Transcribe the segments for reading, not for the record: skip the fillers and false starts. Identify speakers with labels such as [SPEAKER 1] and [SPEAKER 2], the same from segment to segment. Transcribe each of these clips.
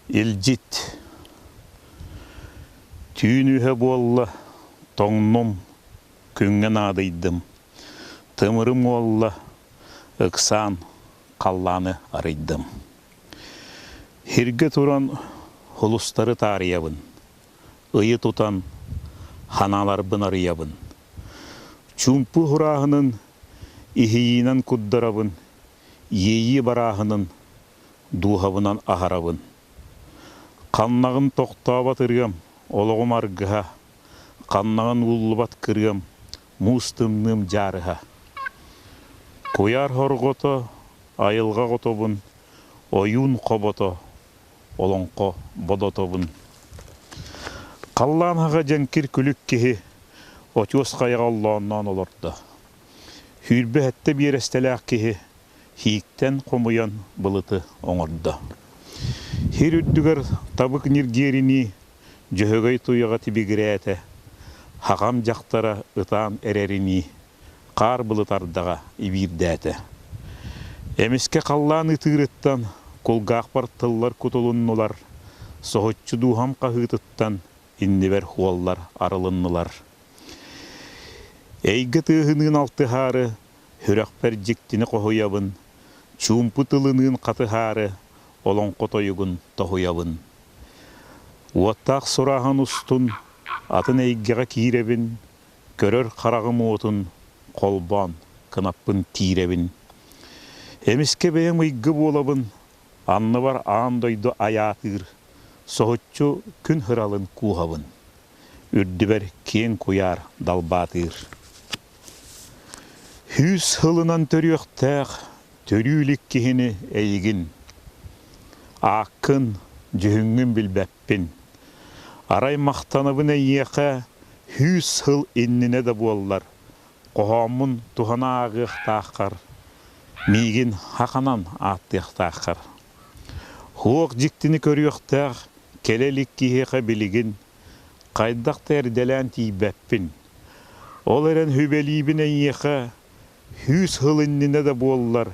[SPEAKER 1] Илдьит Түүн үһэ буолла, тоҥнум, күҥҥэ наадыйдым, тымырым уолла, ыксаан халлааны арыйдым. Һиргэ туран һулустары таарыйабын, ыйы тутан ханааларбын арыйабын. Чуумпу һурааһынын иһийиинэн куддарабын, иэйии барааһынын дууһабынан аһарабын. Ханнаҕын тохтообот ырыам, олоҕум аргыһа, ханнаҕын ууллубат кырыам, муус тымныым дьаарыһа. Куйаар хорҕото, айылҕа хотобун, ойуун хобото, олоҥхо бодотобун. Халлаан аҕа дьэҥкир күлүк киһи очуос хайаҕа оллоонноон олордо. 27 биэрэстэлээх киһи Һииктэн хомуйан былыты оҥордо. Һир үрдүгэр табык ньиргиэринии Дьөһөгөй туйаҕа тибигирээтэ, Хаҕам дьахтара ытаан эрэринии хаар былыт ардаҕа ибиирдээтэ. Эмискэ халлаан ытыырыттан кулгаахпар тыллар кутулуннулар, соһуччу дууһам хаһыытыттан иннибэр хуоллар арылыннылар. Эйгэ тыаһыныын алтыһаары Сүрэхпэр дьиктини хоһуйабын, чуумпу тылыныын хатыһаары олоҥхо тойугун тоһуйабын. Уоттаах сурааһын устун атын эйгэҕэ киирэбин, көрөр хараҕым уотун холбоон кынаппын тиирэбин. Эмискэ бэйэм ыйгы буолабын, анныбар аан дойду айаатыыр, соһуччу күн һыралын кууһабын. Үрдүбэр киэҥ куйаар далбаатыыр. Сүүс сылынан төрүөхтээх төрүү илик киһини эйигин, ааккын, дьүһүҥҥүн билбэппин. Арай махтанабын эйиэхэ 100 сыл иннинэ да буоллар, хоһооммун туһана ааҕыахтааххар, миигин хаханан ааттыахтааххар. Суох дьиктини көрүөхтээх кэлэ илик киһиэхэ билигин хайдах да эрдэлээн тиийбэппин. Ол эрэн сүбэлиибин эйиэхэ, 100 сыл иннинэ да буоллар,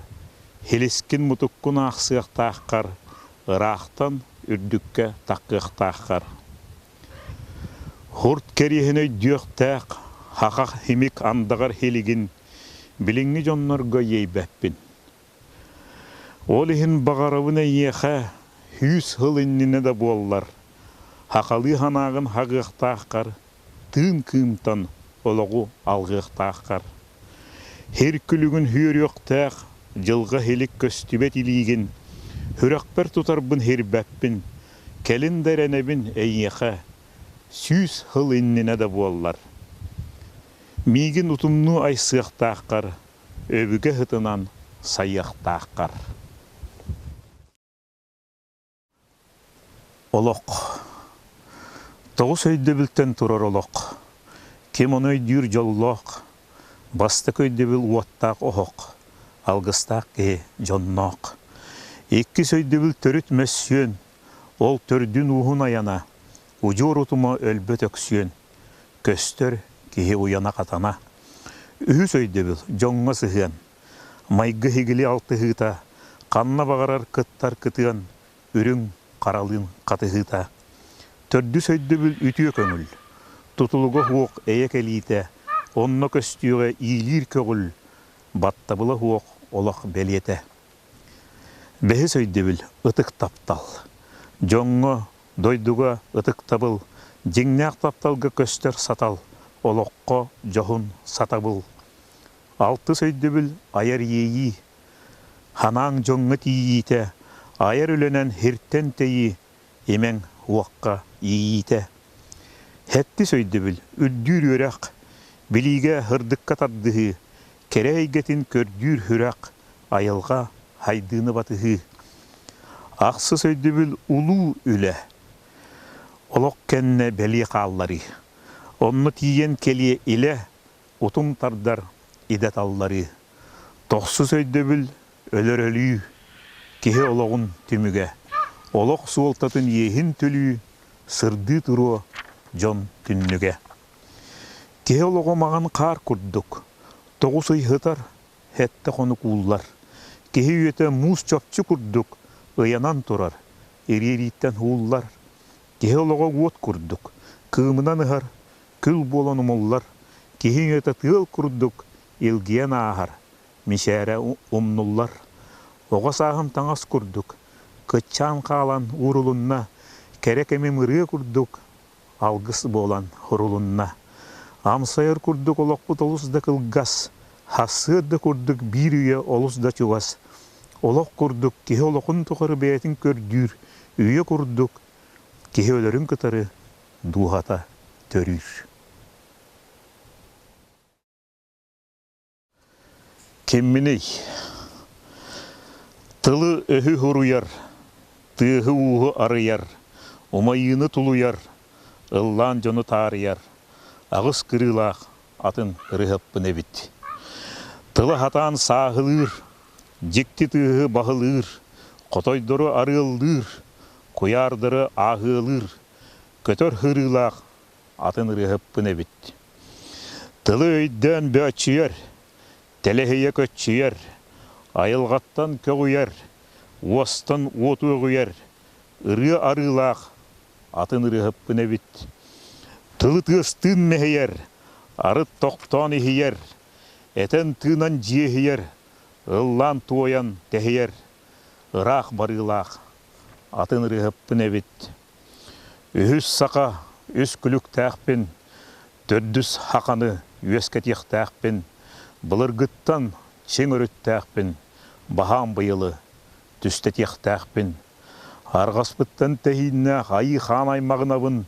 [SPEAKER 1] һилискин-мутуккун аахсыахтааххар, ыраахтан үрдүккэ таххыахтааххар. Һурт кэриэһин өйдүөхтээх, хахах химик андаҕар һилигин билиҥҥи дьоннорго иэйбэппин. Ол иһин баҕарабын эйиэхэ 100 сыл иннинэ да буоллар, хахалыы санааҕын хаҕыахтааххар, тыын кыымтан олоҕу алҕыахтааххар. Һир күлүгүн һүөрүөхтээх, дьылҕа һилик көстүбэт илиигин, сүрэхпэр тутарбын һирбэппин, кэлин да эрэнэбин эйиэхэ, 100 сыл иннинэ да буоллар. Миигин утумнуу айсыахтааххар, өбүгэ һытынан сайыахтааххар. Олох. Тоҕус өйдөбүлтэн турар олох. Ким ону өйдүүр дьоллоох. Бастакы өйдөбүл уоттаах оһох, алгыстаах киһи дьонноох. Иккис өйдөбүл төрүт мөссүөн, ол төрдүн-ууһун айана, удьуор утума өлбөт өксүөн, көстөр киһи уйана-хатана. Үһүс өйдөбүл дьоҥҥо сыһыан. Майгы-һигили алтыһыыта, ханна баҕарар кыттар кытыан, үрүҥ харалыын хатыһыыта. Төрдүс өйдөбүл үтүө көҥүл. Тутулуга суох эйэ кэлиитэ, онно көстүөҕэ иилиир көҕүл, баттабыла суох олох бэлиэтэ. Бэһис өйдөбүл ытык таптал. Дьоҥҥо, дойдуга ытыктабыл, дьиҥнээх тапталга көстөр сатал, олоххо дьоһун сатабыл. Алтыс өйдөбүл айар иэйии. Санааҥ дьоҥҥо тиийиитэ, айар үлэнэн һиртэн тэйии, имэҥ уокка иэйиитэ. Сэттис өйдөбүл үрдүүр үөрэх, билиигэ һырдыкка тардыһыы, кэрэ эйгэтин көрдүүр сүрэх, айылҕа хайдыыны батыһыы. Ахсыс өйдөбүл улуу үлэ. Олох кэннэ бэлиэ хаалларыы. Онно тиийэн кэлиэ илэ, утум тардар идэ талларыы. Тохсус өйдөбүл өлөр өлүү, киһи олоҕун түмүгэ. Олох суолтатын иэһин төлүү, сырдыы туруо дьон түннүгэ. Киһи олоҕо маҥан хаар курдук, 9 ый сытар, 7 хонук ууллар. Киһи үйэтэ муус чопчу курдук ыйанан турар. ириэрииттэн ууллар. Киһи олоҕо уот курдук, кыымынан ыһар, күл буолан умуллар, киһи үйэтэ тыал курдук илгийэн ааһар, мичээрэ умнуллар. Оҕо сааһым таҥас курдук, кыччаан хаалан уурулунна, кэрэ кэмим ырыа курдук алгыс буолан урулунна. Амсайар курдук олохпут олус да кылгас, хассыар да курдук биир үйэ олус да чугас. Олох курдук киһи олохун тухары бэйэтин көрдүүр, үйэ курдук киһи өлөрүн кытары дууһата төрүүр. Кимминий? Тылы-өһү суруйар, тыаһы-ууһу арыйар, умайыыны тулуйар, ыллаан дьону таарыйар, аҕыс кырыылаах атын ырыһаппын эбит. Тыла сатаан сааһылыыр, дьикти тыаһы баһылыыр, хотойдору арыаллыыр, куйаардары ааһыалыыр, көтөр һырыылаах атын ырыаһыппын эбит. Тылы өйдөөн бөөччүйэр, тэлэһийэ көччүйэр, айылҕаттан көҕүйэр, уостан уоту өҕүйэр, ырыа арыылаах атын ырыаһыппын эбит. Тылы тыастыын мэһийэр, арыт тохтоон иһийэр, этэн-тыынан дьиэһийэр, ыллаан-туойан тэһийэр, ыраах барыылаах атын ырыаһыппын эбит. Үһүс саха үс күлүктээхпин, төрдүс хаханы үөскэтиэхтээхпин, былыргыттан чиҥ өрүттээхпин, баһаам быйылы түстэтиэхтээхпин. Арҕаспыттан тэһииннээх айыы хаан аймаҕынабын,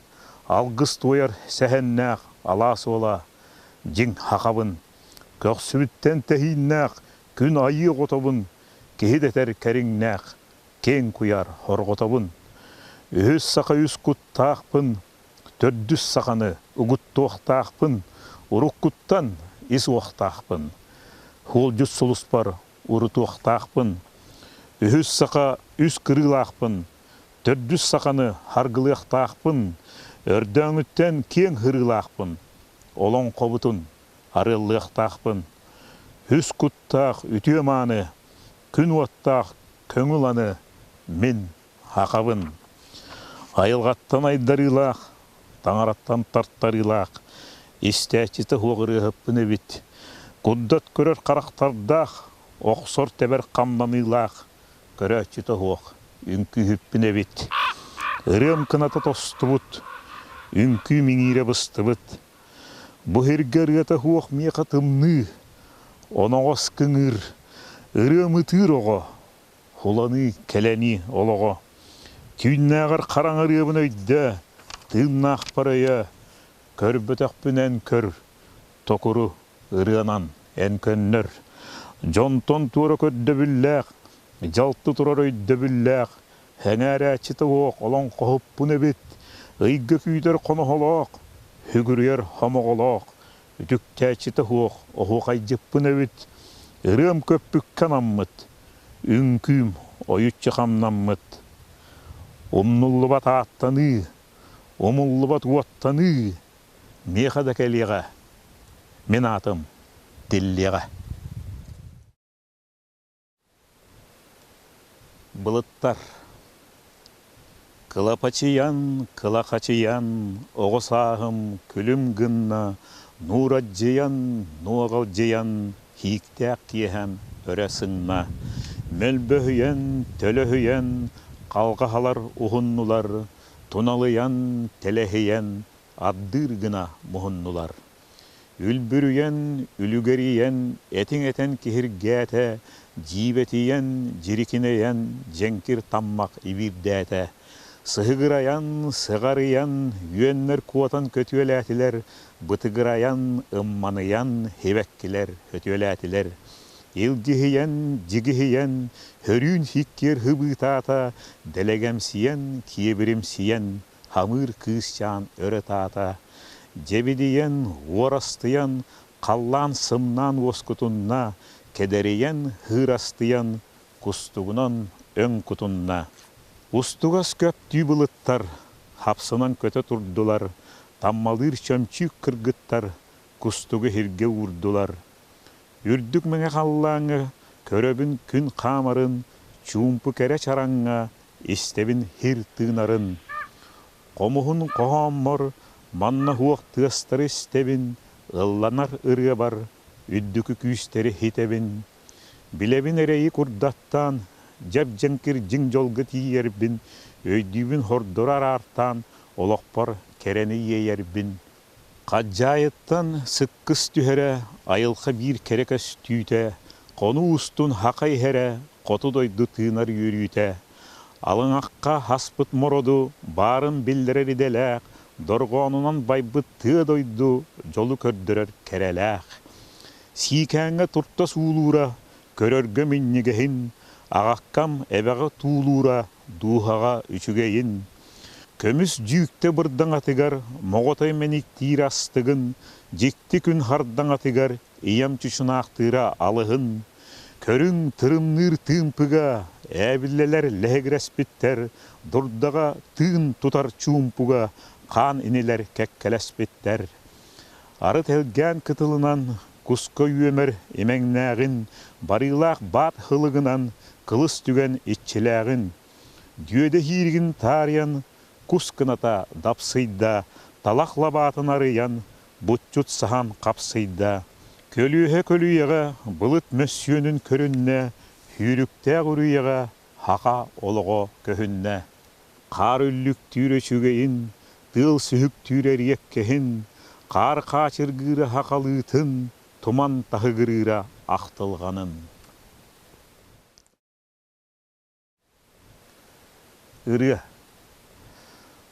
[SPEAKER 1] алгыс туойар сэһэннээх алаас уола дьиҥ хахабын. Көхсүбүттэн тэһииннээх күн айыы оҕотобун, киһи дэтэр кэриҥнээх киэҥ куйаар хорҕотобун. Үһүс саха үс куттаахпын, төрдүс саханы угуттуохтаахпын, уруккуттан ис уохтаахпын. Хуолдьут сулуспар урутуохтаахпын. Үһүс саха үс кырыылаахпын, төрдүс саханы харгылыахтаахпын, өрдөөҥүттэн киэҥ һырыылаахпын, олоҥхобутун арыаллыахтаахпын. Үс куттаах үтүө мааны, күн уоттаах көҥүл аны мин хахабын. Айылҕаттан айдарыылаах, таҥараттан тартарыылаах, истээччитэ суох ырыаһыппын эбит. Курдат көрөр харахтардаах, охсор-тэбэр хамнаныылаах, көрөөччүтэ суох үҥкүүһүппүн эбит. Ырыам кыната тостубут, үҥкүү миҥиирэ быстыбыт. Бу сиргэ ырыата суох миэхэ тымныы, оноҕос кыҥыыр, ырыам ытыыр оҕо, Хуланыы, кэлэнии олоҕо. Түүннээҕэр хараҥа ырыабын өйдөө, тыыннаахпар өйөө, көрбөтөхпүн эн көр, токуру ырыанан эн көннөр. Дьонтон туора көрдөбүллээх, дьалты турар өйдөбүллээх, сэҥээрээччитэ суох олоҥхоһуппун эбит, ыйга күүтэр хоноһолоох, сүгүрүйэр хомоҕолоох, үтүктээччитэ суох оһуохайдьыппын эбит, ырыам көппүккэ анаммыт, үҥкүүм ойуччу хамнаммыт. Умнуллубат ааттаныы, умуллубат уоттаныы миэхэ да кэлиэҕэ, мин аатым тиллиэҕэ. Былыттар Кылапачыйан, кылахачыйан, оҕо сааһым күлүм гынна, нуурадьыйан, нуоҕалдьыйан, һииктээх киэһэм өрө сыҥна. Мөлбөһүйэн, төлөһүйэн, халҕаһалар уһуннулар, туналыйан, тэлэһийэн, ардыыр гына муһуннулар. Үлбүрүйэн, үлүгэрийэн, этиҥ этэн киһиргээтэ, дьиибэтийэн, дьирикинэйэн, дьэҥкир таммах ибиирдээтэ. Сыһыгырайан, сыҕарыйан, үөннэр куотан көтүөлээтилэр, бытыгырайан, ымманыйан, һибэккилэр өтүөлээтилэр. Илгиһийэн, дьигиһийэн, хөрүүн һиккиэр һыбыытаата, дэлэгэмсийэн, киэбиримсийэн, Хамыыр кыысчаан өрө ытаата, дьэбидийэн, уорастыйан, халлаан сымнаан уоскутунна, кэдэрийэн, һыырастыйан, кустугунан өҥ кутунна. Устугас көп түү былыттар хапсынан көтө турдулар, таммалыыр чөмчүүк кыргыттар кустугу иһиргэ уурдулар. Үрдүк мэҥэ халлааҥҥа көрөбүн күн хаамарын, чуумпу кэрэ чараҥҥа. истэбин һир тыынарын. Хомуһун хоһооммор манна уох тыастары истэбин, ылланар ырыабар үрдүкү күүстэри иһитэбин. Билэбин эрэйи курдаттаан, дьэп-дьэҥкир дьиҥ дьолго тиийэрбин, өйдүүбүн хордору араартаан, олохпор кэрэни иэйэрбин. Хадьаайыттан сыккыс түһэрэ, айылҕа биир кэрэ көстүүтэ, хонуу устун хака иһэрэ, хоту дойду тыынар үөрүүтэ. Алыҥахха хаспыт мороду баарын биллэрэр идэлээх, дорҕоонунан байбыт тыа дойду дьолу көрдөрөр кэрэлээх. Сиикээҥҥэ туртас уулуура, көрөргө минньигэһин, аҕаккам эбэҕэ туулуура, дууһаҕа үчүгэйин. Көмүс дьүүктэ бырдаҥатыгар моҕотой мэниктиир астыгын, дьикти күн хардаҥатыгар ийэм чучунаахтыыра алыһын. Көрүҥ тырымныыр тыымпыга, ээбиллэлэр лэһигирэспиттэр, дурдаҕа тыын тутар чуумпуга хаан инилэр кэккэлэспиттэр. Арыт элгээн кытылынан куска үөмэр имэҥнээҕин, барыылаах баат һылыгынан кылыс түгэн иччилээҕин, дүөдэ иһииригин таарыйан кус кыната дапсыйда, талах лабаатын арыйан буччут саһан хапсыйда, көлүөһэ көлүйэҕэ былыт мөссүөнүн көрүннэ, сүүрүктээх үрүйэҕэ хаха олоҕо көһүннэ. Хаар үллүктүүр үчүгэйин, тыал сүһүктүүр эриэккэһин, хаар хаачыргыыра хахалыытын, туман таһыгырыыра ахтылҕанын. Ырыа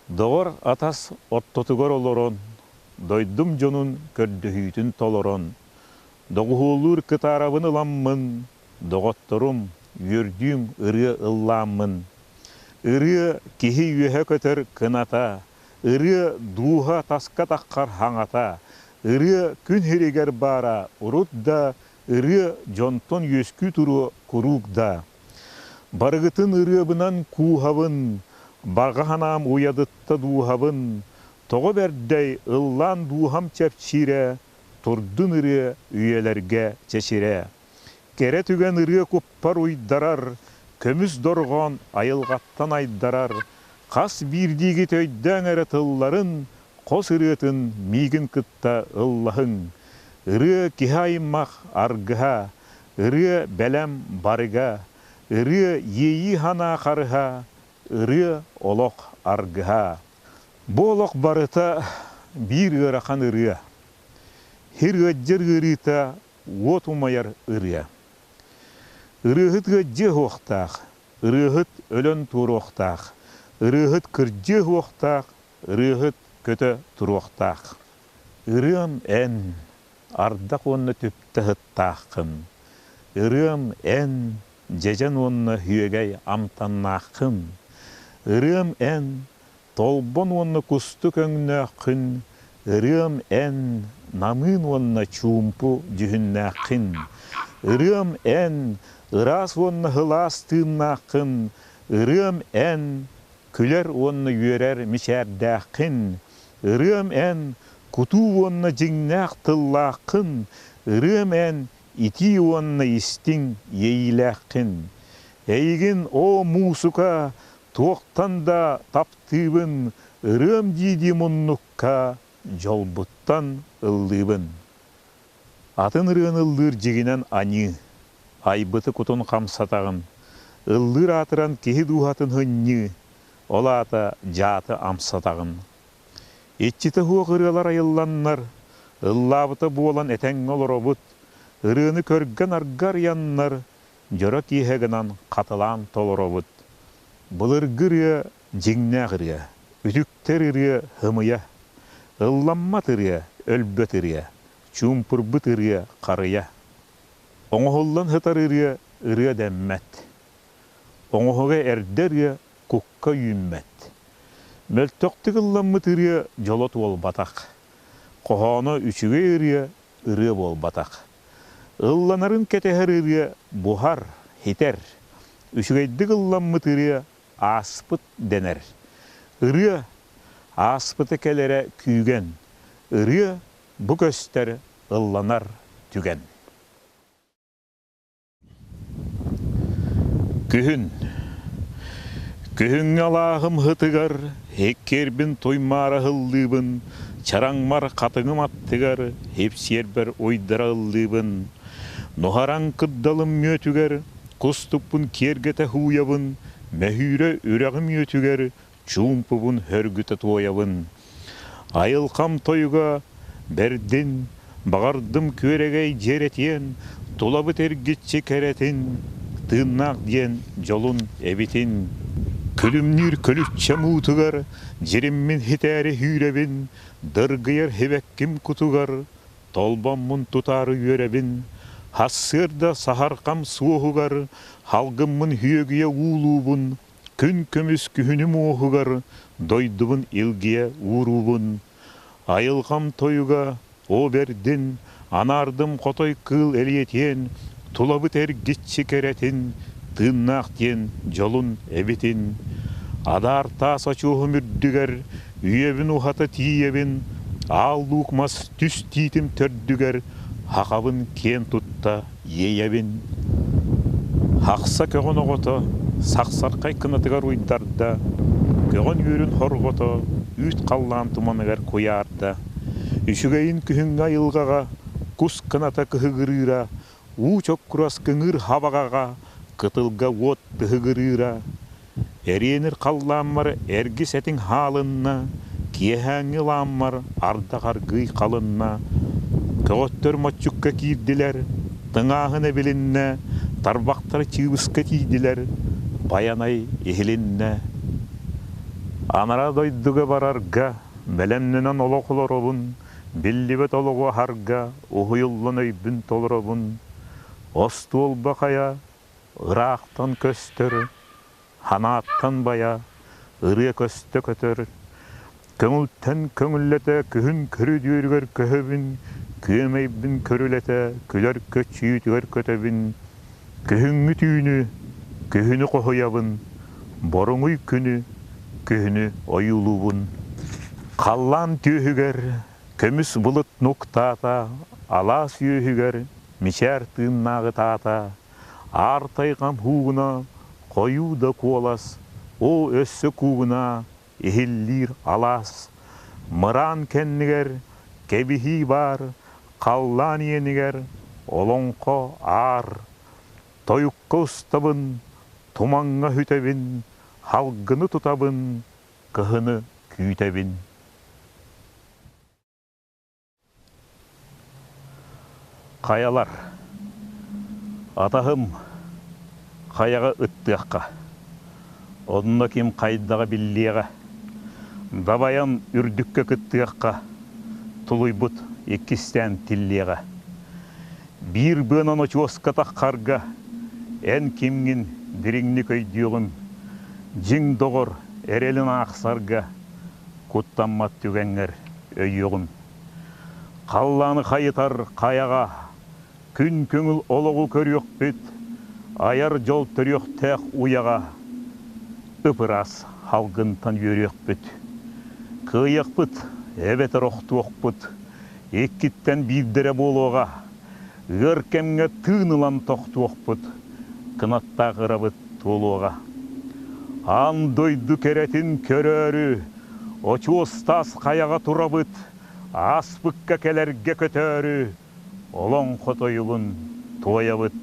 [SPEAKER 1] Доҕор атас ортотугар олорон, дойдум дьонун көрдөһүүтүн толорон, доҕуһуоллуур кытаарабын ыламмын, Доҕотторум, үөрдүүм ырыа ыллааммын. Ырыа киһи үөһэ көтөр кыната, ырыа дууһа таска таххар хаҥата, ырыа күн сиригэр баара урут да, ырыа дьонтон үөскүү туруо куруук да. Барыгытын ырыабынан кууһабын, баҕа санаам уйадытта дууһабын, тоҕо бэрдэй ыллаан дууһам чэпчиирэ, турдун ырыа үйэлэргэ чэчирэ. Кэрэ түгэн ырыа куппар уйдарар, көмүс дорҕоон айылҕаттан айдарар, хас биирдиигит өйдөөн эрэ тылларын, хос ырыатын миигин кытта ыллаһыҥ. Ырыа киһи аймах аргыһа, ырыа бэлэм барыга, ырыа иэйии санаа харыһа, ырыа олох аргыһа. Бу олох барыта биир ыарахан ырыа. Сир ыаддьар ыарыыта уот умайар ырыа. Ырыаһыт ыаддьыа уохтаах, ырыаһыт өлөн туоруохтаах, ырыаһыт кырдьыа уохтаах, ырыаһыт көтө туруохтаах. Ырыам эн, ардах уонна түптэ сыттааххын, ырыам эн, дьэдьэн уонна үөгэй амтаннааххын, ырыам эн, Толбон уонна кустук өҥнөөххүн, ырыам эн, намыын уонна чуумпу дьүһүннээххин. Ырыам эн, ыраас уонна сылаас тыыннааххын, ырыам эн, күлэр уонна үөрэр мичээрдээххин. Ырыам эн, кутуу уонна дьиҥнээх тыллааххын, ырыам эн, итии уонна истиҥ иэйиилээххин. Эйигин, оо, муусука, Туохтан да таптыыбын, ырыам дии-дии муннукка дьолбуттан ыллыыбын. Атын ырыаны ыллыыр дьигинэн аньыы, айбыты кутун хамсатаҕын, ыллыыр аатыран киһи дууһатын һынньыы, ол аата дьааты амсатаҕын. Иччитэ суох ырыалар айылланнар, ыллаабыта буолан этэҥҥэ олоробут, ырыаны көргө-нарга арыйаннар, дьоро киэһэ гынан хатылаан толоробут. Былыргы ырыа дьиҥнээх ырыа, үтүктэр ырыа һымыйа, ылламмат ырыа өлбөт ырыа, чуумпурбут ырыа харыйа. Оҥоһуллан сытар ырыа ырыа дэммэт. Оҥоһуга эрдэ ырыа кукка үүммэт. Мөлтөхтүк ылламмыт ырыа дьоло туолбатах. Хоһооно үчүгэй ырыа ырыа буолбатах. Ылланарын кэтэһэр ырыа буһар, хитэр. Үчүгэйдик ылламмыт ырыа ааспыт дэнэр. Ырыа ааспыта кэлэрэ күүгэн. Ырыа бу көстөр ылланар түгэн. Күһүн. Күһүҥҥү алааһым һытыгар иккиэрбин туймаара ыллыыбын, чараҥмар хатыҥым аттыгар ипсиэрбэр уйдара ыллыыбын. Нуһараҥ кырдалым мүөтүгэр кустукпун киэргэтэ һууйабын, мөһүүрэ үрэҕим үөтүгэр чуумпубун хөргүтэ туойабын. Айылҕам тойуга бэрдин, баҕардым күөрэгэй дьиэрэтиэн, тулабыт эргиччи кэрэтин, тыыннаах диэн дьолун эбитин. Күлүмнүүр көлүччэм уутугар дьириммин хитээри һүүрэбин, дыргыйар һибэкким кутугар толбоммун тутаары үөрэбин, сарсыарда саһарҕам суоһугар халгыммын һүөгүйэ уулуубун, Күн көмүс күһүнүм уоһугар дойдубун илгийэ ууруубун. Айылҕам тойуга, оо бэрдин, анаардым хотой кыыл элиэтиэн, тулабыт эргиччи кэрэтин, тыыннаах диэн дьолун эбитин. Адаар таас очуоһум үрдүгэр үйэбин уһата тиийэбин, аал луук мас түс тиитим төрдүгэр хахабын киэн тутта иэйэбин. Хахса көҕөн оҕото сахсархай кынатыгар уйдарда, көҕөн үөрүн хорҕото үүт халлаан туманыгар куйаарда. Үчүгэйин күһүҥҥү айылҕаҕа кус кыната кыһыгырыыра, уу чоккурас кыҥыыр хабаҕаҕа кытылга уот тыһыгырыыра. Эриэнир халлааммар эргис этиҥ хаалынна, киэһээҥҥи лааммар ардах аргыый халынна, көҕөттөр моччукка киирдилэр, тыҥааһын эбилиннэ, тарбахтара чыыбыска тиийдилэр, Байанай иһилиннэ. Анараа дойдуга барарга бэлэмнэнэн олох олоробун, биллибэт олоҕу аһарга уһуйуллан өйбүн толоробун. Остуолба хайа Ыраахтан көстөр, ханааттан байа, ырыа көстө көтөр, көҥүлтэн көҥүллэтэ күһүн көрүдүөрүгэр көһөбүн, күөмэйбин көрүлэтэ күлэр көччүйүүтүгэр көтөбүн, күһүҥҥү түүнү күһүнү хоһуйабын, боруҥуй күнү күһүнү ойуулуубун. Халлаан түөһүгэр көмүс былыт нуктаата, алаас үөһүгэр мичээр тыыннааҕы таата, Аар тайҕам һуугуна хойуу да куолас, оо өссө куугуна иһиллиир алаас. Мыраан кэннигэр кэбиһии баар, халлаан иэнигэр олоҥхо аар. Тойукка устабын, тумаҥҥа үтэбин, халгыны тутабын, кыһыны күүтэбин. Хайалар Атаһым хайаҕа ыттыахха, онно ким хайдаҕа биллиэҕэ, дабайан үрдүккэ кыттыахха, тулуйбут иккистээн тиллиэҕэ. Биир быанан очуоска таххарга эн кимҥин дириҥник өйдүөҕүм, дьиҥ доҕор эрэлин аахсарга куттаммат түгэҥҥэр өйүөҕүм. Халлааны хайытар хайаҕа күн көҥүл олоҕу көрүөхпүт, айар дьол төрүөхтээх уйаҕа ып-ыраас салгынтан үөрүөхпүт. Кыайыахпыт эбэтэр охтуохпут, иккиттэн биирдэрэ буолуоҕа, ыар кэмҥэ тыын ылан тохтуохпут, кынаттаах ырабыт туолуоҕа. Аан дойду кэрэтин көрөөрү, очуос таас хайаҕа турабыт, ааспыкка кэлэргэ көтөөрү, олоҥхо тойугун туойабыт.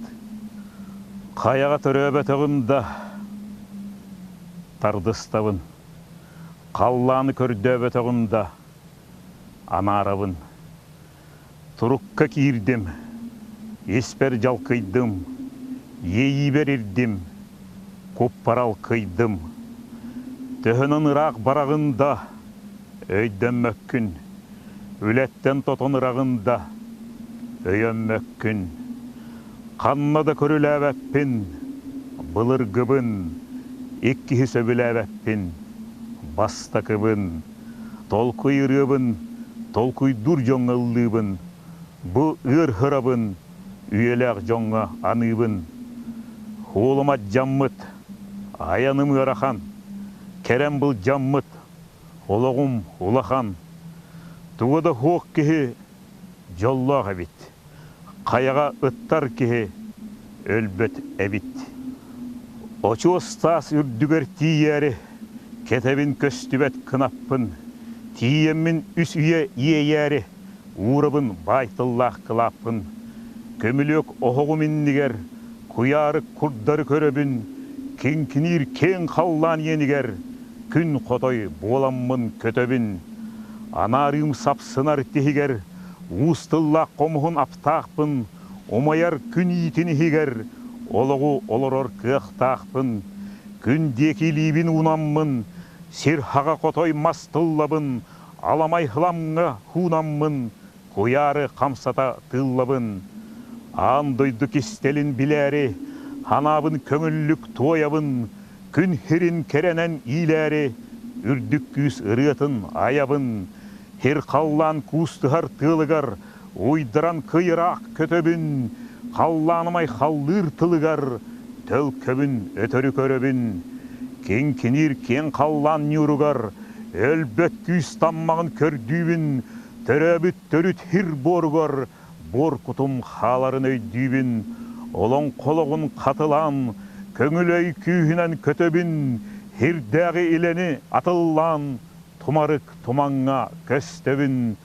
[SPEAKER 1] Хайаҕа төрөөбөтөҕүм да, тардыстабын. Халлааны көрдөөбөтөҕүм да, анаарабын. Турукка киирдим, испэр дьалкыйдым, иэйиибэр ирдим, куппарал кыйдым. Төһөнөн ыраах бараҕын да, өйдөммөккүн, үлэттэн тотон ыраҕын да, өйөммөккүн. Ханна да көрүлээбэппин, былыргыбын, иккиһи сөбүлээбэппин, бастакыбын. Толкуй ырыабын, толкуйдуур дьоҥҥо ыллыыбын, бу ыар һырабын үйэлээх дьоҥҥо аныыбын. Хуолум ардьаммыт, айаным ыарахан, кэрэм былдьаммыт, олоҕум улахан. Тугу да суох киһи дьоллоох эбит, хайаҕа ыттар киһи өлбөт эбит. Очуос таас үрдүгэр тиийээри, кэтэбин көстүбэт кынаппын, тиийэммин үс үйэ иэйээри, уурабын баай тыллаах кылааппын. Көмүлүөк оһоҕум иннигэр куйаары курдары көрөбүн, киҥкиниир киэҥ халлаан иэнигэр күн хотой буоламмын көтөбүн. Анаарыым сапсынар тиһигэр уус тыллаах хомуһун аптаахпын, Умайар күн иитин иһигэр олоҕу олорор кыахтаахпын, күн диэки илиибин уунаммын, сир хаҕа хотой мас тыллабын, аламай хыламҥа хуунаммын, куйаары хамсата тыыллабын. Аан дойду кистэлин билээри, ханаабын көҥүллүк туойабын, күн сирин кэрэнэн иилээри, үрдүк күүс ырыатын айабын, сир халлаан куустуһар тыалыгар Уйдаран кый ыраах көтөбүн, халлааным айхаллыыр тылыгар төлкөбүн өтөрү көрөбүн. Киҥкиниир киэҥ халлаан ньууругар өлбөт күүс таммаҕын көрдүүбүн, төрөөбүт төрүт һир буоругар буор кутум хааларын өйдүүбүн. Олоҥхолоҕун хатылаан, көҥүл өй күүһүнэн көтөбүн, һирдээҕи илэни атыллаан, тумарык тумаҥҥа көстөбүн.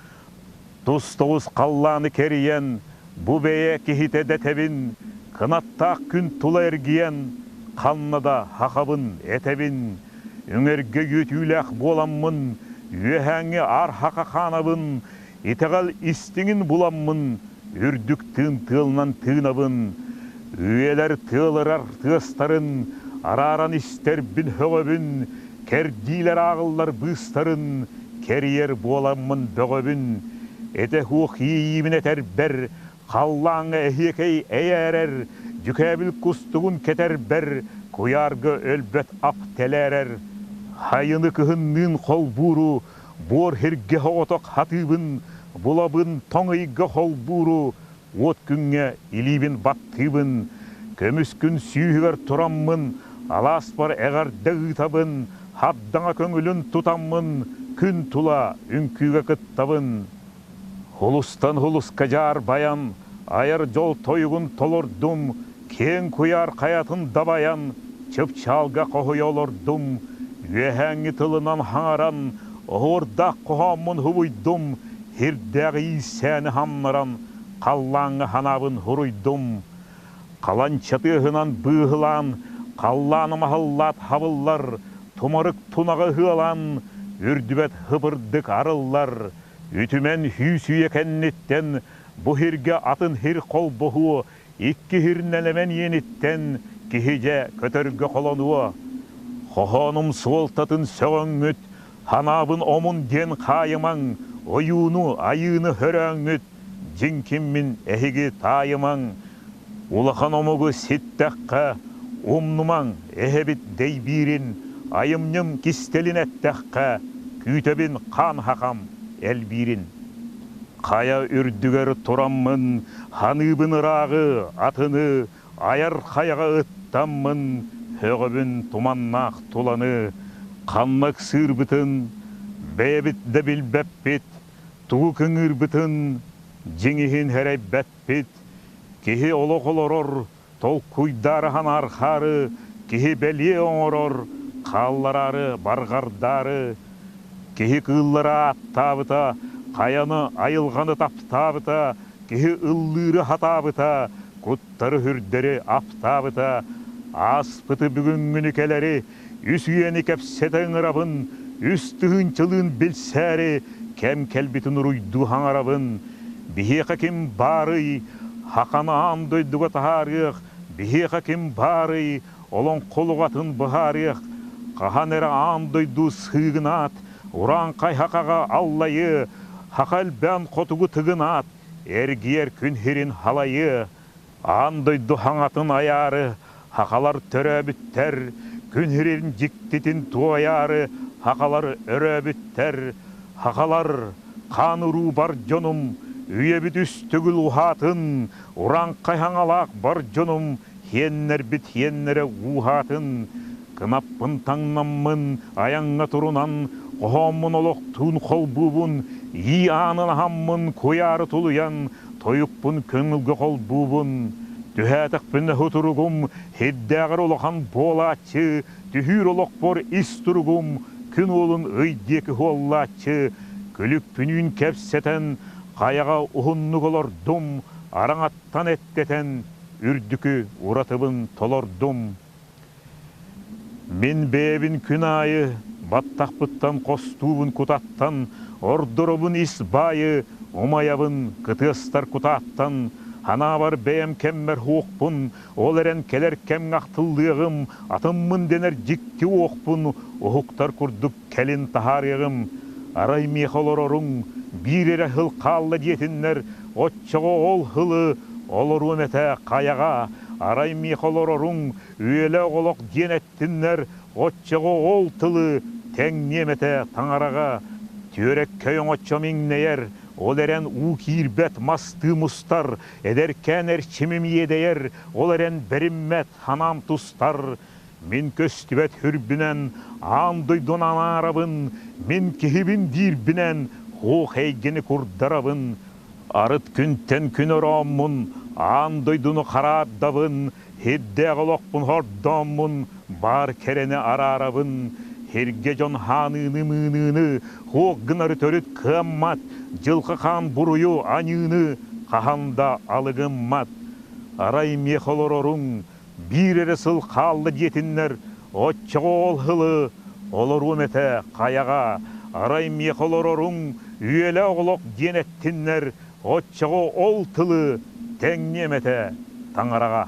[SPEAKER 1] Тус тоҕус халлааны кэрийэн, бу бэйэ киһитэ дэтэбин, кынаттаах күн тула эргийэн, ханна да хахабын этэбин, үҥэргэ үөтүүлээх буоламмын, үөһээҥҥи аар-хаха хаанабын, итэҕэл истиҥин буламмын, үрдүк тыын тыалынан тыынабын, үйэлэр тыалырар тыастарын арааран истэрбин һөҕөбүн, Кэрдиилэр ааҕыллар быыстарын кэрийэр буоламмын бөҕөбүн, этэ суох иэйиибин этэрбэр, халлааҥҥа эһиэкэй эйээрэр, дьүкээбил кустугун кэтэрбэр, куйаарга өлбөт ап тэлээрэр. Хайыны кыһынныын холбууру, буор һиргэ соҕотох хатыыбын, булабын тоҥ ыйга холбууру, Уот күҥҥэ илиибин баттыыбын, көмүс күн сүүһүгэр тураммын, алааспар эҕэрдэ ыытабын, хабдаҥа көҥүлүн тутаммын, күн тула үҥкүүгэ кыттабын. Хулустан хулуска дьаарбайан, айар дьол тойугун толордум, киэҥ куйаар хайатын дабайан, чыпчаалга хоһуйа олордум, үөһээҥҥи тылынан хаҥаран, оһуордаах хоһооммун хубуйдум, Һирдээх иирсээни хамнаран, халлааҥҥа ханаабын хуруйдум. Халанча тыаһынан быыһылаан, халлааным аһыллаат хабыллар, тумарык тунаҕы ыһыалаан, үрдүбэт хыбырдык арыллар. Үтүмэн сүүс үйэ кэнниттэн бу һиргэ атын һир холбоһуо, икки һир нэлэмэн иэниттэн киһи дьэ көтөргө холонуо. Хоһоонум суолтатын сөҕөҥҥүт, Ханаабын омун диэн хаайымаҥ, ойууну, айыыны хөрөөҥҥүт, дьиҥ киммин эһиги таайымаҥ. Улахан омугу ситтэххэ, умнумаҥ, эһэбит дэйбиирин, айымньым кистэлин эттэххэ, күүтэбин хаан хахам элбиирин. Хайа үрдүгэр тураммын, ханыыбын ырааҕы, атыны, Айар хайаҕа ыттаммын, һөҕөбүн туманнаах туланы, ханна ыксыырбытын бэйэбит да билбэппит, тугу кыҥыырбытын дьиҥ иһин сэрэйбэппит. Киһи олох олорор, толкуйдаары санаархаары, киһи бэлиэ оҥорор, хааллараары, барҕардаары. Киһи кыыллары ааттаабыта, хайаны, айылҕаны таптаабыта, Киһи ыллыыры хатаабыта, куттары-сүрдэри аптаабыта, ааспыты бүгүҥҥүнү кэлэри, үс үйэни кэпсэтэ ыҥырабын, үс тыһыынчалыын билсээри, кэм кэлбитин уруйдуу хаҥарабын. Биһиэхэ ким баарый, хаханы аан дойдуга таһаарыах, биһиэхэ ким баарый, олоҥхо луҕатын быһаарыах, хаһан эрэ аан дойду сыыгынаат, Урааҥхай хахаҕа аллайыы, хаха элбээн хотугу тыгынаат, эргийэр күн һирин халайыы, аан дойду хаҥатын айаары, хахалар төрөөбүттэр, күн һирин дьиктитин туойаары, хахалар өрөөбүттэр, хахалар, хаан уруу бар дьонум, үйэбит үс төгүл уһаатын, урааҥхай хаҥалаах бар дьонум, Һиэннэрбит һиэннэрэ ууһаатын, кынаппын таҥнаммын, айаҥҥа турунан, хоһооммун олохтуун холбуубун, ии аанын аһаммын куйаары тулуйан, тойукпун көҥүлгэ холбуубун. Түһээтэхпинэ сутуругум сирдээҕэр улахан буолааччы, түһүүр олохпор ис туругум күн уолун ый диэки суоллааччы, күлүкпүнүүн кэпсэтэн, хайаҕа уһуннук олордум, араҥаттан эттэтэн, үрдүкү уратыбын толордум. Мин бэйэбин күн аайы баттахпыттан хостуубун кутаттан, ордоробун ис баайы, умайабын кытыастар кутааттан, санаабар бэйэм кэммэр уохпун, ол эрэн кэлэр кэмҥэ ахтыллыаҕым, атыммын дэнэр дьикти уохпун, уһуктар курдук кэлин таһаарыаҕым. Арай миэхэ олороруҥ биир эрэ сыл хаалла диэтиннэр, оччоҕо ол сылы олоруом этэ хайаҕа, арай миэхэ олороруҥ үйэлээх олох диэн эттиннэр, оччоҕо ол тылы тэҥниэм этэ таҥараҕа. Түөрэккэй оҥоччом иҥнэйэр, ол эрэн уу киирбэт мастыы мустар, эдэркээн эрчимим иэдэйэр, ол эрэн бэриммэт санаам тустар. Мин көстүбэт хүрбүнэн аан дойдуну анаарабын, мин киһибин диирбинэн хуох эйгэни курдарабын, арыт күнтэн күн орооммун, аан дойдуну хараардабын, Сирдээх олохпун хордооммун, баар кэрэни араарабын, сиргэ дьон хааныыны-мыыныыны, хуох гынары төрүт кыаммат, дьылҕа хаан буруйу аньыыны хаһан да алыгыммат. Арай миэхэ олороруҥ, биир эрэ сыл хаалла диэтиннэр, оччоҕо ол сылы олоруом этэ хайаҕа, арай миэхэ олороруҥ, үйэлээх олох диэн эттиннэр, Оччоҕо ол тылы тэҥниэм этэ таҥараҕа.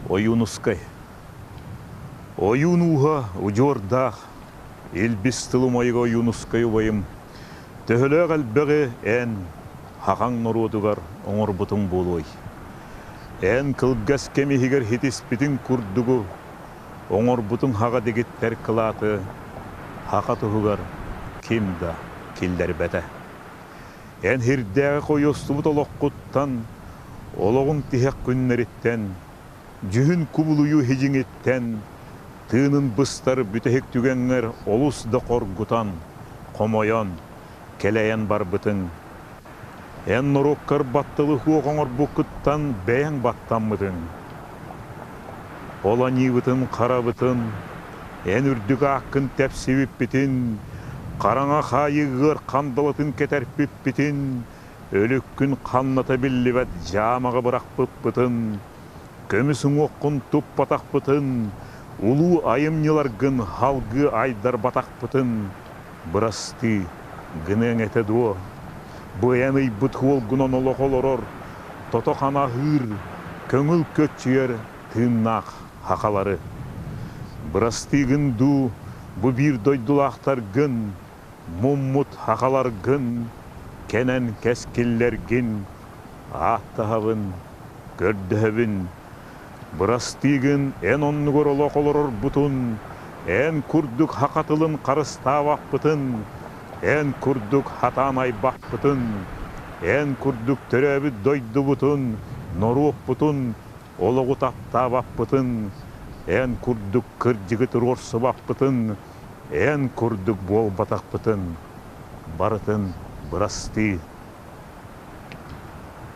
[SPEAKER 1] Ойуунускай Ойуун ууһа удьуордаах, илбис тыл умайыга Ойуунускай убайым, төһөлөөх элбэҕи эн, хахаҥ норуотугар оҥорбутуҥ буолуой? Эн кылгас кэм иһигэр хитиспитиҥ курдугу Оҥорбутуҥ хаҕа дэгиттэр кылааты хаха туһугар ким да киллэрбэтэ. Эн һирдээҕи хойуостубут олоххуттан, олоҕуҥ тиһэх күннэриттэн, дьүһүн кубулуйуу хидьиҥиттэн, тыынын быстар бүтэһик түгэҥҥэр олус да хоргутан, хомойон, кэлэйэн барбытыҥ. Эн норуоккар батталы суох оҥорбуккуттан бэйэҥ баттаммытыҥ. Ол аньыыбытын-харабытын, эн үрдүк ааккын тэпсибиппитин, хараҥа хаайыы ыар хандалытын кэтэрпиппитин, өлүккүн ханната биллибэт дьаамаҕа бырахпыппытын, көмүс уҥуоххун туппатахпытын, улуу айымньыларгын салгыы айдарбатахпытын Бырастыы гыныаҥ этэ дуо? Быйан ыйбыт уолгунан олох олорор, тото-хана аһыыр, көҥүл көччүйэр тыыннаах хахалары. Бырастыыгын дуу, бу биир дойдулаахтаргын, муммут хахаларгын, кэнэн кэскиллэргин ааттаһабын, көрдөһөбүн. Бырастыыгын эн оннугар олох олорорбутун, эн курдук саха тылын харыстаабаппытын, эн курдук хатаан айбаппытын, эн курдук төрөөбүт дойдубутун, норуоппутун, олоҕу таптаабаппытын, эн курдук кырдьыгы туруорсубаппытын, эн курдук буолбатахпытын барытын бырастыы.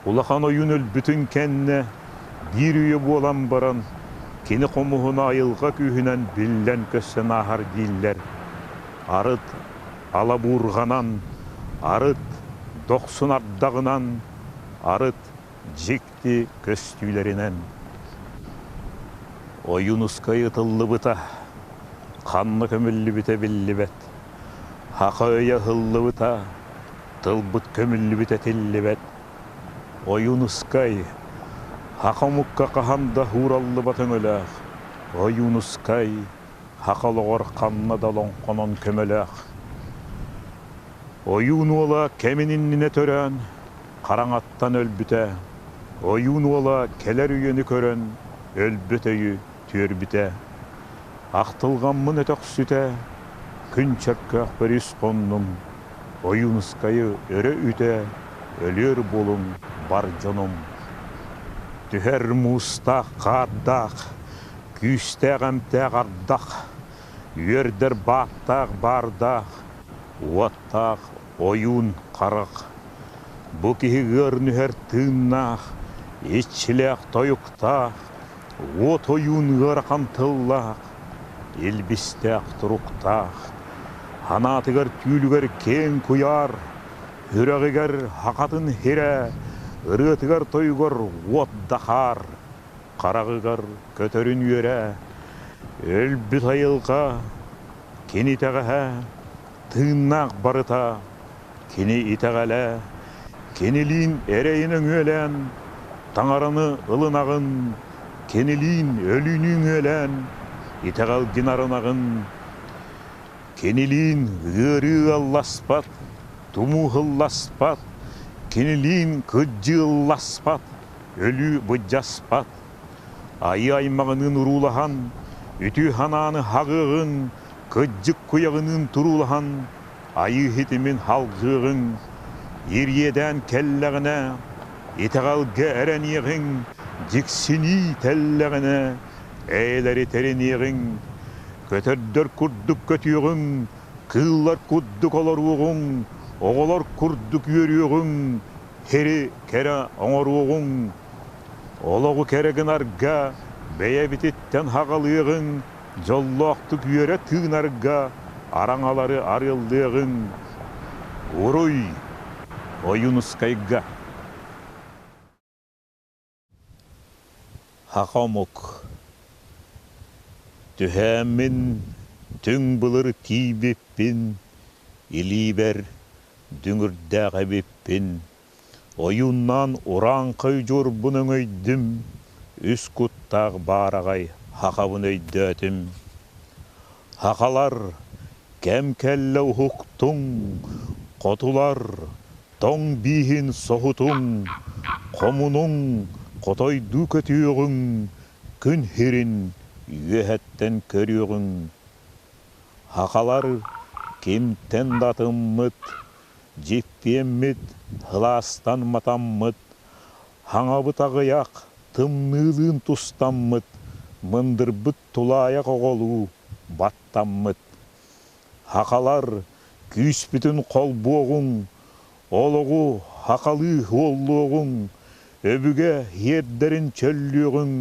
[SPEAKER 1] Улахан ойуун өлбүтүн кэннэ, биир үйэ буолан баран, кини хомуһуна айылҕа күүһүнэн биллэн-көстөн ааһар дииллэр. Арыт алабуурҕанан, арыт дохсун ардаҕынан, арыт дьикти көстүүлэринэн. Ойуунускай ытыллыбыта, ханна көмүллүбүтэ биллибэт. Саха өйө ыһыллыбыта, тылбыт көмүллүбүт этиллибэт. Ойуунускай, саха омукка хаһан да уураллыбат өҥөлөөх. Ойуунускай, саха олоҕор ханна да олоҥхонон көмөлөөх. Ойуун уола кэмин иннинэ төрөөн, хараҥаттан өлбүтэ. Ойуун уола кэлэр үйэни көрөн, өлбөт өйү түөрбүтэ. Ахтылҕаммын өтөхсүтэ, күн чөркөөхпөр үс хоннум, Ойуунускайы өрө үтэ, өлүөр буолуҥ бар дьонум. Түһэр муустаах хаардаах, күүстээх эмтээх ардах, үөрдэр бааттаах баардаах, уоттаах ойуун харах. Бу киһи ыар нүһэр тыыннаах, иччилээх тойуктаах, уот ойуун ыарахан тыллаах, илбистээх туруктаах, санаатыгар түүлүгэр киэҥ куйаар, үрэҕигэр хахатын хирэ, ырыатыгар-тойугар уот да хаар, хараҕыгар көтөрүн үөрэ, өлбүт айылҕа кини итэҕэһэ, тыыннаах барыта кини итэҕэлэ, кинилиин эрэйин өҥүөлээн, таҥараны ылынаҕын, кинилиин өлүүнү үҥүөлээн, итэҕэлгин арынаҕын, кинилиин ыарыы ыалласпат, тумуу ыһылласпат, кинилиин кыдьыы ылласпат, өлүү быдьаспат. Айыы аймаҕыныын уруулаһан, үтүө санааны хаҕыаҕыҥ, кыдьык куйаҕыныын туруулаһан, айыы ситимин халҕыаҕыҥ, ириэдээн кэллэҕинэ, итэҕэлгэ эрэниэҕиҥ, дьиксинии тэллэҕинэ, эйэлэри тэриниэҕиҥ, көтөрдөр курдук көтүөҕүҥ, кыыллар курдук олоруоҕуҥ, оҕолор курдук үөрүөҕүҥ, сири кэрэ оҥоруоҕуҥ, олоҕу кэрэ гынарга бэйэбититтэн хаҕалыаҕыҥ, дьоллоохтук үөрэ тыынарга араҥалары арыаллыаҕыҥ. Уруй Ойуунускайга! Саха омук Түһээммин түҥ былыр тиийбиппин, илиибэр дүҥүрдээх эбиппин, ойууннаан урааҥхай удьуорбун өҥөйдүм, үс куттаах баараҕай сахабын өйдөөтүм. Сахалар, кэм кэллэ уһуктуҥ, хотулар, Тоҥ бииһин соһутуҥ, хомунуҥ, хотойдуу көтүөҕүҥ, күн сирин үөһэттэн көрүөҕүҥ. Сахалар кимтэн да атыммыт, дьиппиэммит, сылаастан матаммыт, хаҥабыт аҕыйах, тымныылыын тустаммыт, мындырбыт тулаайах оҕолуу баттаммыт. Сахалар күүспүтүн холбуоҕуҥ, олоҕу сахалыы суоллуоҕуҥ, өбүгэ сиэрдэрин чөллүөҕүҥ,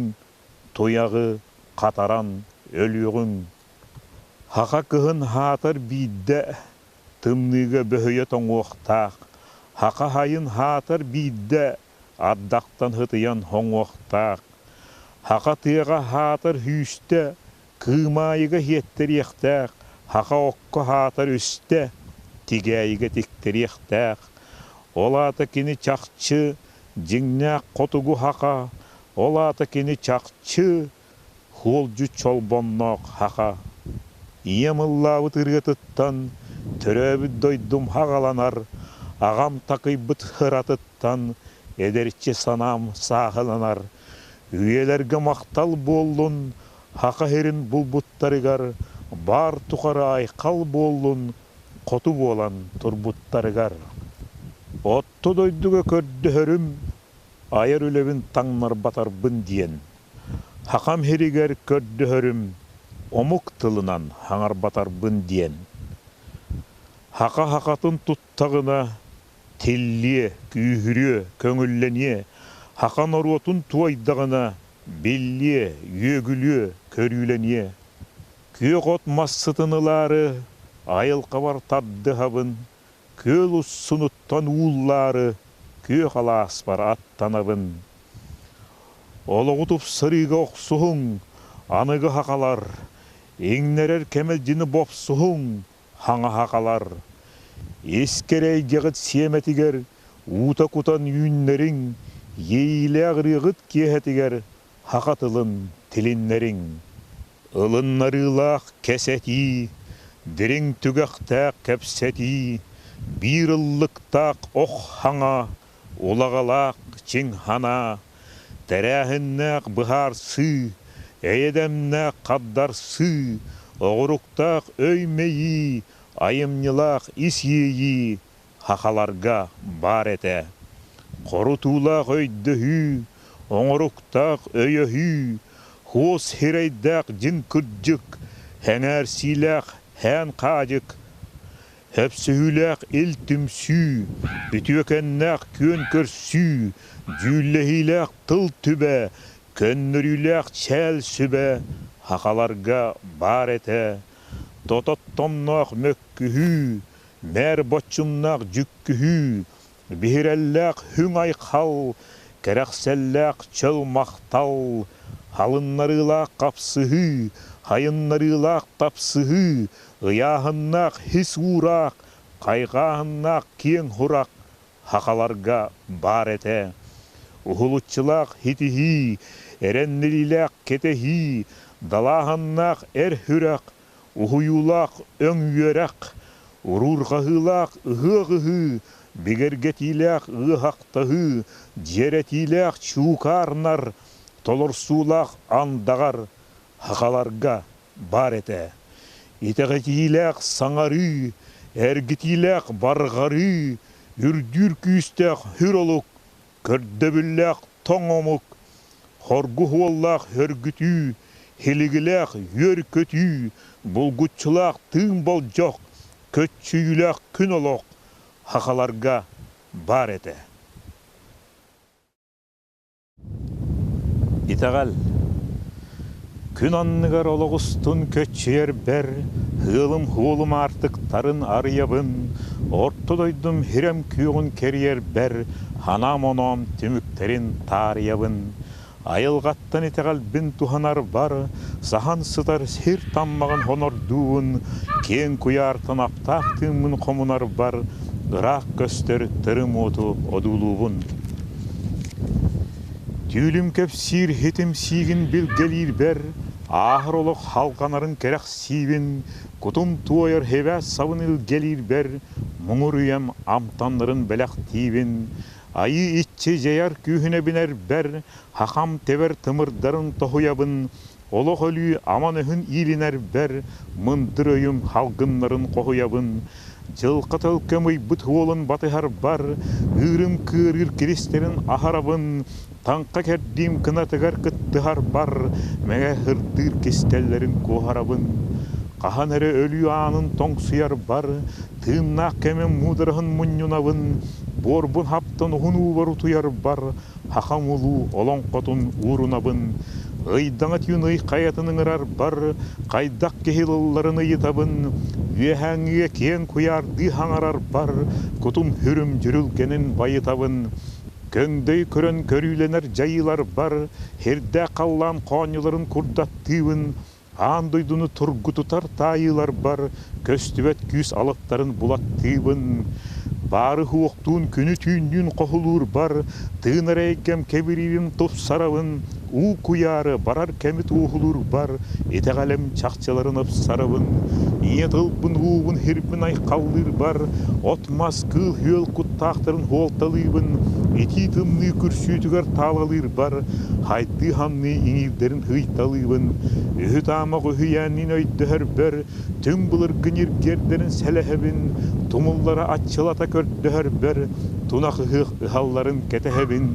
[SPEAKER 1] туйаҕы хатаран өлүөҕүҥ. Саха кыһын хаатар биирдэ тымныыга бөһүйэ тоҥуохтаах, саха сайын хаатар биирдэ ардахтан сытыйан хоҥуохтаах, саха тыаҕа хаатар сүүстэ Кыымаайыга иһиэттэриэхтээх, саха окко аһаатар үстэ, тигээйигэ тиктэриэхтээх. Ол аата кини чахчы дьиҥнээх хотугу саха, ол аата кини чахчы суолдьут чолбонноох саха. Ийэм ыллаабыт ырыатыттан төрөөбүт дойдум хаҕаланар, аҕам такыйбыт ыратыттан эдэрчи санаам сааһыланар. Үйэлэргэ махтал буоллун, Саха сирин булбуттарыгар баар тухары айхал буоллун, хоту буолан турбуттарыгар. Отто дойдуга көрдөһөрүм, айар үлэбин таҥнарбатарбын диэн. Сахам сиригэр көрдөһөрүм, омук тылынан хаҥарбатарбын диэн. Саха сахатын туттаҕына, тиллиэ, күүһүрүө, көҥүллэниэ, саха норуотун туойдаҕына, биллиэ, үөгүлүө, көрүүлэниэ. Күөх от мас сытын ылаары, айылҕабар тардыһабын, күөл уссунуттан ууллаары, күөх алааспар аттанабын. Олоҕу тупсарыыга охсуһуҥ, аныгы сахалар, иҥнэрэр кэмэлдьини бопсуһуҥ, хаҥаһахалар, ис кэрэйгэҕит сиэмэтигэр уута кутан үүннэриҥ, иэйиилээх ырыаҕыт киэһэтигэр саха тылын тилиннэриҥ. Ылыннарыылаах кэсэтии, дириҥ түгэхтээх кэпсэтии, биир ыллыктаах ох хаҥа, улаҕалаах чиҥ санаа, тэрээһиннээх быһаарсыы, эйэдэмнээх хабдарсыы, оҕуруктаах өй-мэйии, айымньылаах ис иэйии сахаларга баар этэ. Хорутуулаах өйдөһүү, оҥоруктаах өйөһүү, хуос сирэйдээх дьиҥ кырдьык, сэҥээрсиилээх һээн хаадьык. Хөпсүһүүлээх ил түмсүү, үтүөкэннээх күөн көрсүү, дьүүллэһиилээх тыл түбэ, көннөрүүлээх чээл сүбэ сахаларга баар этэ. Тототтомноох мөккүһүү, мээр боччумнаах дьүккүһүү, биһирэллээх хүҥ айхал, кэрэхсэллээх чөл махтал, халыннарыылаах хапсыһыы, хайыннарыылаах тапсыһыы, ыйааһыннаах хис уураах, хайҕааһыннаах киэҥ сурах сахаларга баар этэ. Уһулуччулаах хитиһии, эрэннэриилээх кэтэһии, далааһыннаах эр сүрэх, уһуйуулаах өҥ үөрэх, уруурҕаһыылаах ыһыах ыһыы, бигэргэтиилээх ыаһахтаһыы, дьиэрэтиилээх чуукаарнар, толорсуулаах андаҕар сахаларга баар этэ. Итэҕэтиилээх саҥарыы, эргитиилээх барҕарыы, үрдүүр күүстээх сүр олук, көрдөбүллээх тоҥ омук, хоргу уоллаах хөргүтүү, һилигилээх үөр-көтүү, булгуччулаах тыын болдьох, көччүйүүлээх күн олох сахаларга баар этэ. Итэҕэл Күн анныгар олох устун көччүйэрбэр, ыалым-хуолум аартыктарын арыйабын, орто дойдум һирэм күөҕүн кэрийэрбэр, санаам-оноом түмүктэрин таарыйабын. Айылҕаттан итэҕэлбин туһанарбар, саһан сытар сир таммаҕын хонордуубун, киэҥ куйаартан аптаах тыыммын хомунарбар, ыраах көстөр тырым уоту одуулуубун. Түүлүм кэпсиир хитим сиигин билгэлиирбэр, ааһар олох халҕанарын кэрэхсиибин, кутум туойар хибээс сабын илгэлиирбэр, муҥур үйэм амтаннарын бэлэхтиибин, айыы иччи дьайар күүһүнэ бинэрбэр, хахам тэбэр тымырдарын тоһуйабын, олох өлүү аман өһүн иилинэрбэр, мындыр өйүм халгыннарын хоһуйабын, Дьылҕа төлкөм ыйбыт уолун батыһарбар, ыырым кыарыыр киристэрин аһарабын, таҥха кэрдиим кынатыгар кыттыһарбар, мэҥэ һырдыыр кистэллэрин куоһарабын. Хаһан эрэ өлүү аанын тоҥсуйарбар, тыыннаах кэмим муудараһын мунньунабын, буорбун хаптан уһун уубар утуйарбар, Хахам улуу олоҥхотун уурунабын, ыйдаҥа түүн ый хайатын ыҥырарбар, хайдах киһи ылылларын ыйытабын, үөһээҥҥигэ киэҥ куйаардыы хаҥарарбар, кутум сүрүм дьүрүлгэнин байытабын, көҥдөй көрөн көрүүлэнэр дьайыыларбар, һирдээх халлаан хоонньуларын курдаттыыбын, Аан дойдуну тургутутар таайыыларбар көстүбэт күүс алыптарын булаттыыбын. Баары уохтуун күнү-түүннүүн хоһулуурбар, тыынар эйгэм кэбириирин тупсарабын, уу куйаары барар кэми туоһулуурбар, итэҕэлим чахчыларын ыпсарабын. Ийэ тылбын уубун һирбин айхаллыырбар, от-мас кыыл-үөл куттаахтарын хуолталыыбын, итии-тымныы күрсүүтүгэр таалалыырбар, хайдыы-хамныы иҥиирдэрин ыйталыыбын, үһү-таамах үһүйээнниин өйдөһөрбөр, түҥ былыргы ньиргиэрдэрин сэлэһэбин, тумуллара аччылата көрдөһөрбөр, тунах ыһыах ыһалларын кэтэһэбин,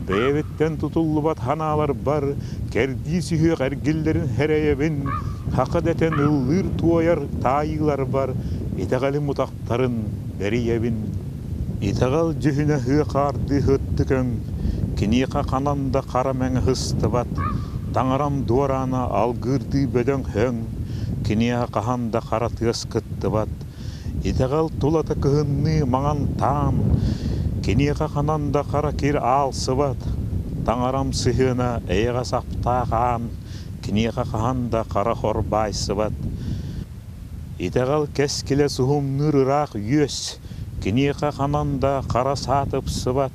[SPEAKER 1] бэйэбиттэн тутуллубат ханааларбар кэрдии сүһүөх эргиллэрин сэрэйэбин, хака дэтэн ыллыыр-туойар таайыыларбар итэҕэлим утахтарын бэрийэбин. Итэҕэл дьүһүнэ һыа-хаардыы һыттык өҥ, киниэхэ ханан да хара мэҥэ сыстыбат, таҥарам дуораана алгыырдыы бөдөҥ өҥ, киниэхэ хаһан да хара тыас кыттыбат. Итэҕэл тулата кыһынныы маҥан таан, киниэхэ ханан да хара кир аалсыбат, таҥарам сыһыана эйэҕэс аптаах аан, киниэхэ хаһан да хара хор баайсыбат. Итэҕэл кэскилэ суһумнуур ыраах үөс, киниэхэ ханан да хара саа тупсубат,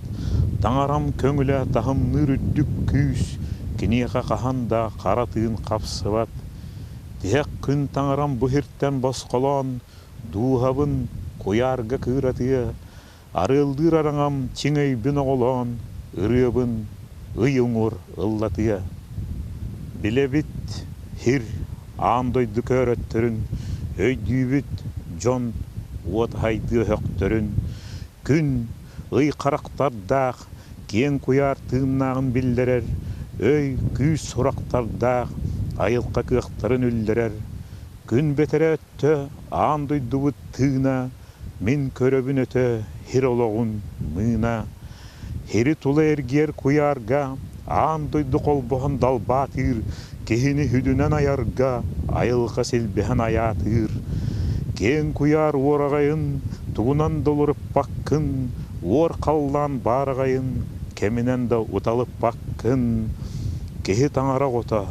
[SPEAKER 1] таҥарам көҥүлэ таһымныыр үрдүк күүс, киниэхэ хаһан да хара тыын хапсыбат. Тиһэх күн таҥарам бу сиртэн босхолоон, дууһабын куйаарга кыыратыа, арыаллыыр араҥам чиҥ өйбүн оҕолоон, ырыабын ый уҥуор ыллатыа. Билэбит, һир, аан дойду көөрөттөрүн, өйдүүбүт, дьон уот аһайдыа өһөхтөрүн, күн, ый харахтардаах, киэҥ куйаар тыыннааҕын биллэрэр, өй, күүс сурахтардаах, айылҕа кыахтарын үллэрэр, күн бэтэрээ өттө аан дойдубут тыына. Мин көрөбүн өтө һир олоҕун мыына, Һири тула эргийэр куйаарга, аан дойду холбоһон далбаатыыр, киһини сүдүнэн айарга, айылҕа силбэһэн айаатыыр. Киэҥ куйаар уораҕайын тугунан да уларыппаккын, уор халлаан баараҕайын кэминэн да уталыппаккын. Киһи таҥара оҕото,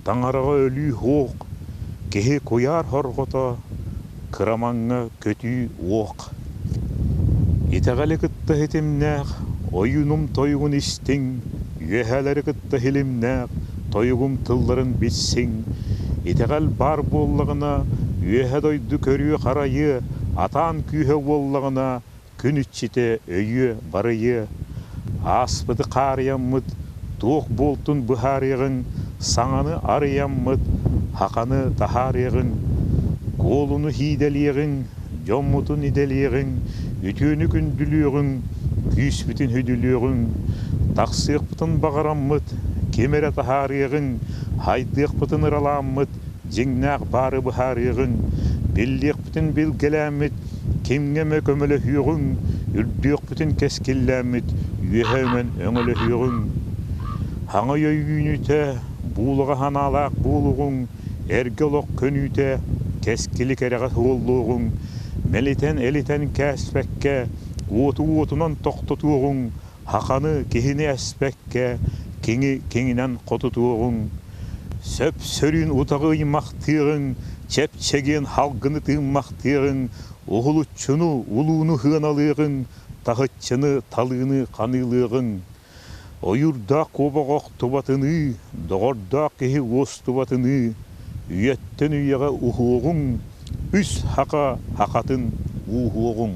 [SPEAKER 1] таҥараҕа өлүү суох, киһи куйаар хорҕото, кырамаҥҥа көтүү уох. Итэҕэли кытта ситимнээх, ойуунум тойугун истиҥ, үөһээлэри кытта силимнээх, тойугум тылларын билсиҥ. Итэҕэл баар буоллаҕына, үөһэ дойду көрүө-харайыа, атаан күүһэ буоллаҕына, күн иччитэ өйүө, барыйыа. Ааспыты хаарыйаммыт, туох буолтун быһаарыаҕыҥ, саҥаны арыйаммыт, хаханы таһаарыаҕыҥ, куолуну һиидэлиэҕиҥ, дьоммутун идэлиэҕиҥ, үтүөнү күндүлүөҕүҥ, күүспүтүн хүдүлүөҕүҥ, тахсыахпытын баҕараммыт, ким эрэ таһаарыаҕыҥ, хайдыахпытын ыралааммыт, дьиҥнээх баары быһаарыаҕыҥ, биллиэхпитин билгэлээммит, кимҥэ эмэ көмөлөһүөҕүҥ, үрдүөхпүтүн кэскиллээммит, үөһэ өҥөн өҥөлөһүөҕүҥ. Хаҥа өйүүнүтэ, буулаҕа санаалаах буолуоҕуҥ, эргэ олох көнүүтэ, кэскили кэрэҕэ суоллуоҕуҥ, мэлитэн-элитэн кээспэккэ, уоту уотунан тохтотуоҕуҥ, Хаханы киһини эспэккэ, киҥи киҥинэн хотутуоҕуҥ, сөп-сөрүүн утаҕы ыймахтыаҕыҥ, чэпчэгиэн халгыны тыыммахтыаҕыҥ, уһулуччуну, улууну сыаналыаҕыҥ, таһыччыны, талыыны ханыылыаҕыҥ. Ойуурдаах куобах охтубатыныы, доҕордоох киһи уостубатыныы, үйэттэн үйэҕэ уһуоҕуҥ, үс хака хахатын ууһуоҕуҥ.